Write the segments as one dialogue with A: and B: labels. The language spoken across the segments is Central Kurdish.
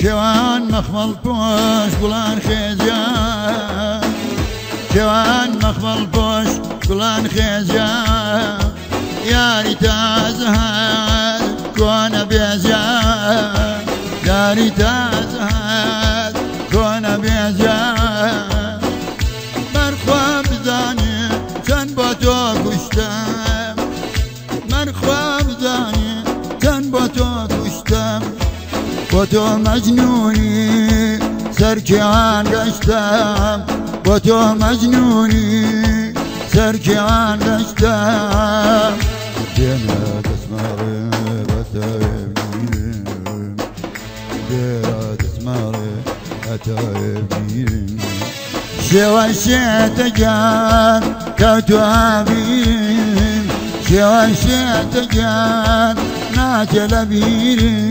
A: کێوان مەخمەڵ پۆش گوڵان خێجا، کێوان مەخمەڵ پۆش گوڵان خێجا، یاری تازە هات کۆنە بێجا، یاری تازە هات کۆنە بێجا. بەرخوا بزانێ چەند بۆ تۆ کوشتم، بەرخوا بزانێ چەند بۆ تۆ کوشتم، بۆ تۆ مەجنونی سەرکێوان گەشتم، بۆ تۆ مەجنونی سەرکێوان گەشتم. دێنە دەسماڵێ بەتاوێ بگیرم، دێرە دەسماڵێ هەتاوێ بگیرم، شێوەی شێتە گیان کەوتووە بیرم، شێوەی شێتە گیان ناچێ لە بیرم.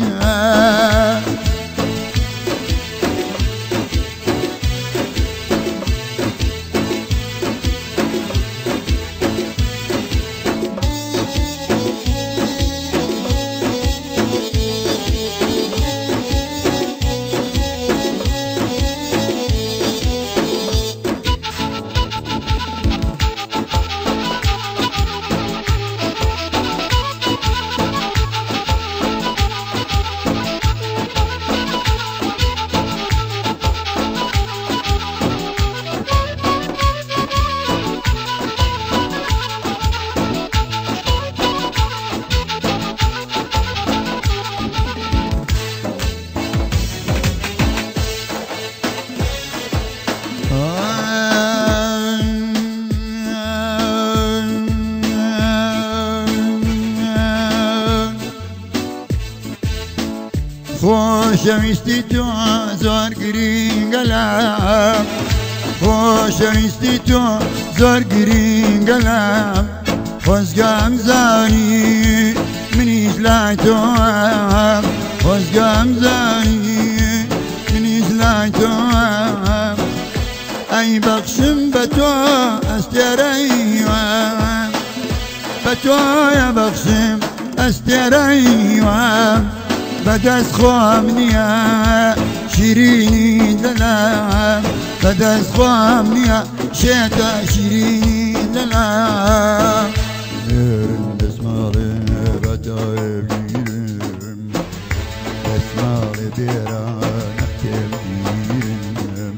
A: خۆشەویستی تۆ زۆر گرینگە لام، خۆشەویستی تۆ زۆر گرینگە لام، خۆزگەم زانی منیش لای تۆم، خۆزگەم زانی منیش لای تۆم. ئەی بەخشم بە تۆ ئەستێرەی هیوام، بە تۆیە بەخشم ئەستێرەی هیوام، بەدەست خۆم نییە شیرینی دەلام، بەدەست خۆم نییە شێتە شیرینی دەلام. دەسماڵێ بەتاوێ بگیرم، دەسماڵێ بێرە نەختێ بگیرم،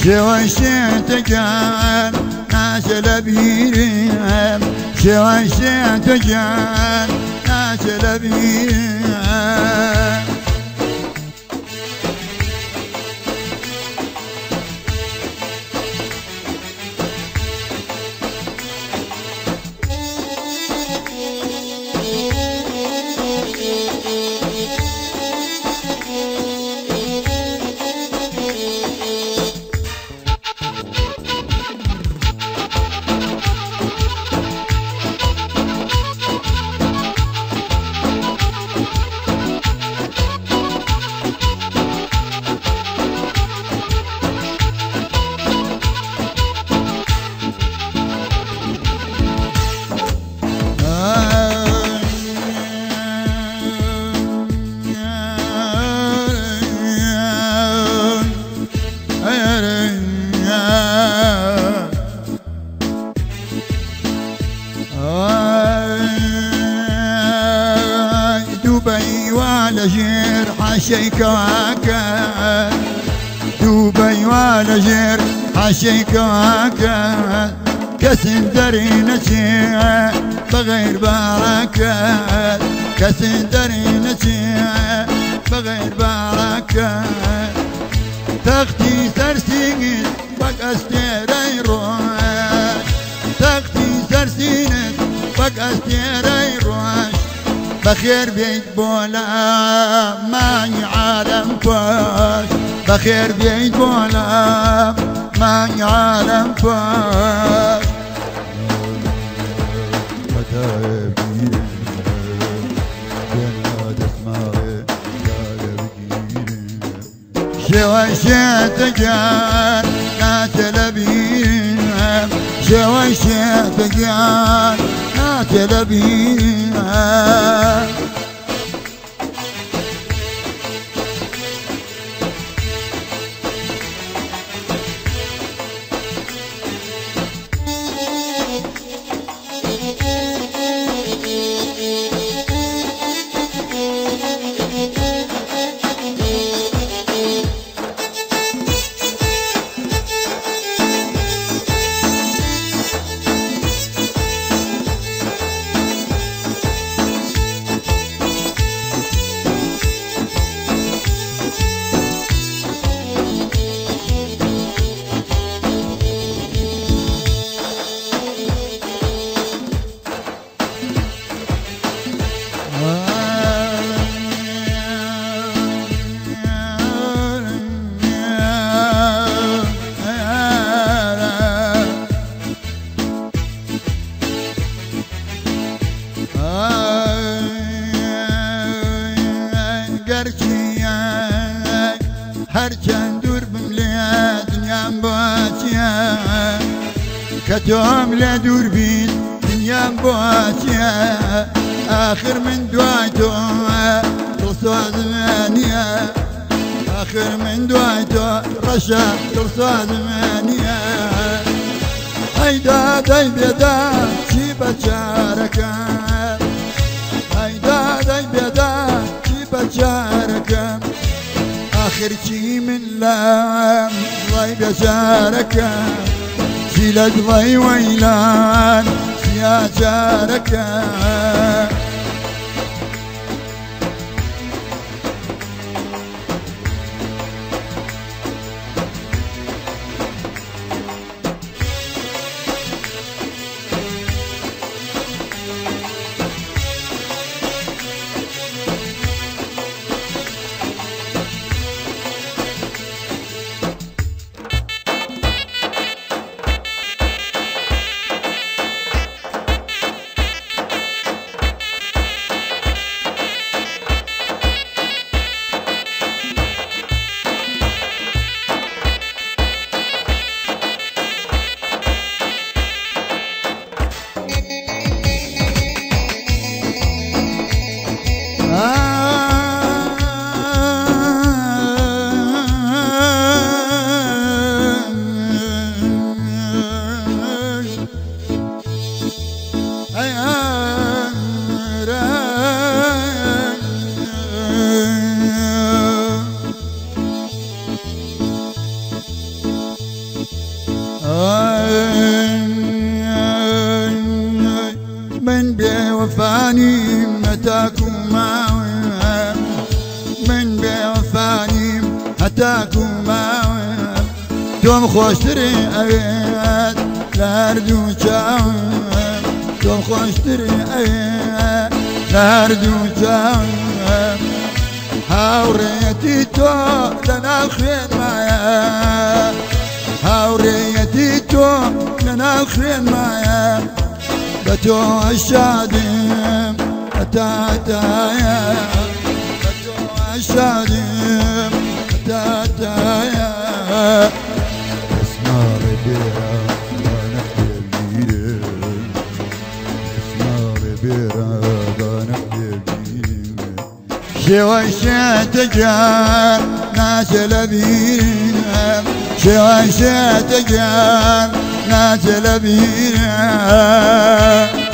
A: شێوەی شێتە گیان ناچێ لە بیرم، شێوەی شێتە گیان ناچێ لە بیرم. دوبەی وا لەژێر حاشەی کەواکە، دوبەی وا لەژێر حاشەی کەواکە، کەسم دەری نەچێ بەغەیر باڕەکە، کەسم دەری نەچێ بەغەیر باڕەکە. تەختی سەرسینگت وەک ئەستێرەی ڕۆژ، تەختی سەرسینت وەک ئەستێرەی ڕۆژ، بەخێر بێیت بۆ لا مانگی عالەم پۆش، بەخێر بێیت بۆ لا مانگی عالەم پۆش. شێوەی شێتە گیان ناچێ لە بیرم، شێوەی شێتە گیان ناچێ لە بیرم. گەرچیە هەرچەند دوور بم لێ دنیام بۆچیە کە تۆم لێ دوور بیت دنیام بۆچیە آخر من دوای تۆ دڵسۆزم نییە آخر من دوای تۆ ڕەشە دڵسۆزم نییە ئەی دادەی بێدا چی بە چارەکەم ئەی دادەی بێدا چی بە چارەکەم آخر چی من لام دڵی بێچارەکەم چی لە دڵی وەیلان چیا چارەکەم من بێوەفانی هەتاکو ماوە من بێوەفانیم هەتاکو ماوە تۆم خۆشتری ئەوێت لە هەردوو چاوم تۆم خۆشتری ئەوێت لە هەردوو چاوم هاوڕێیەتی تۆ لەناو خوێنمایە هاوڕێیەتی تۆ لەناو خوێنمایە بە تۆ شادم هەتا هەتایە بە تۆ شادم هەتا هەتایە اسماڵێ بێرە اسماڵێ بێرە شێوەی شێتەگیان ناچێ لە بیرم شێوەی شێتەگیان ناچێ لە بیرم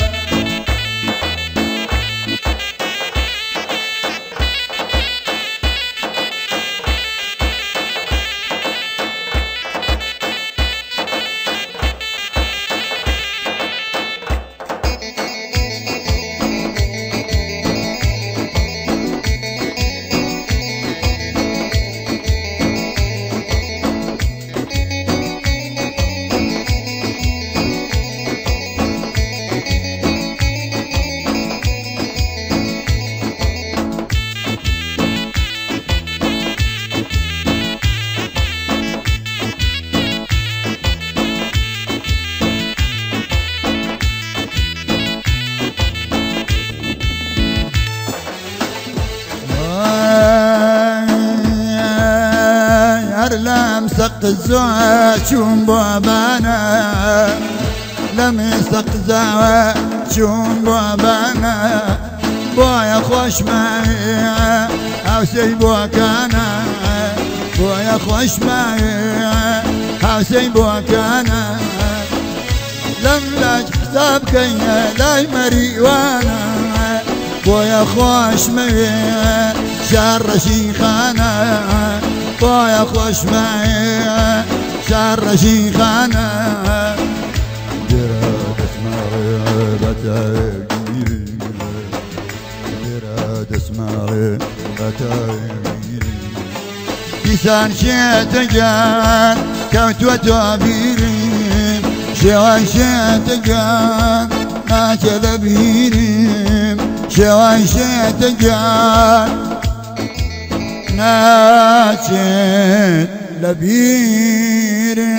A: هەر لەم سەقزوە چوون بۆ بانە لەم سەقزاوە چوون بۆ بانە بۆیە خۆشماوێ هاوسەی بۆکانە بۆیە خۆشماوێ هاوسەی بۆکانە لەم لاج حساب کەینە لای مەریوانە بۆیە خۆشمەوێ شار ڕەشی خانە بۆیە خۆشمەوێ شار ڕەشی خانە دیسان شێتەگیان کەوتووە تۆ بیرم شێوای شێتەگیان ناچێ لە بیرم شێوای شێتەگیان ناچێت لە بیرم.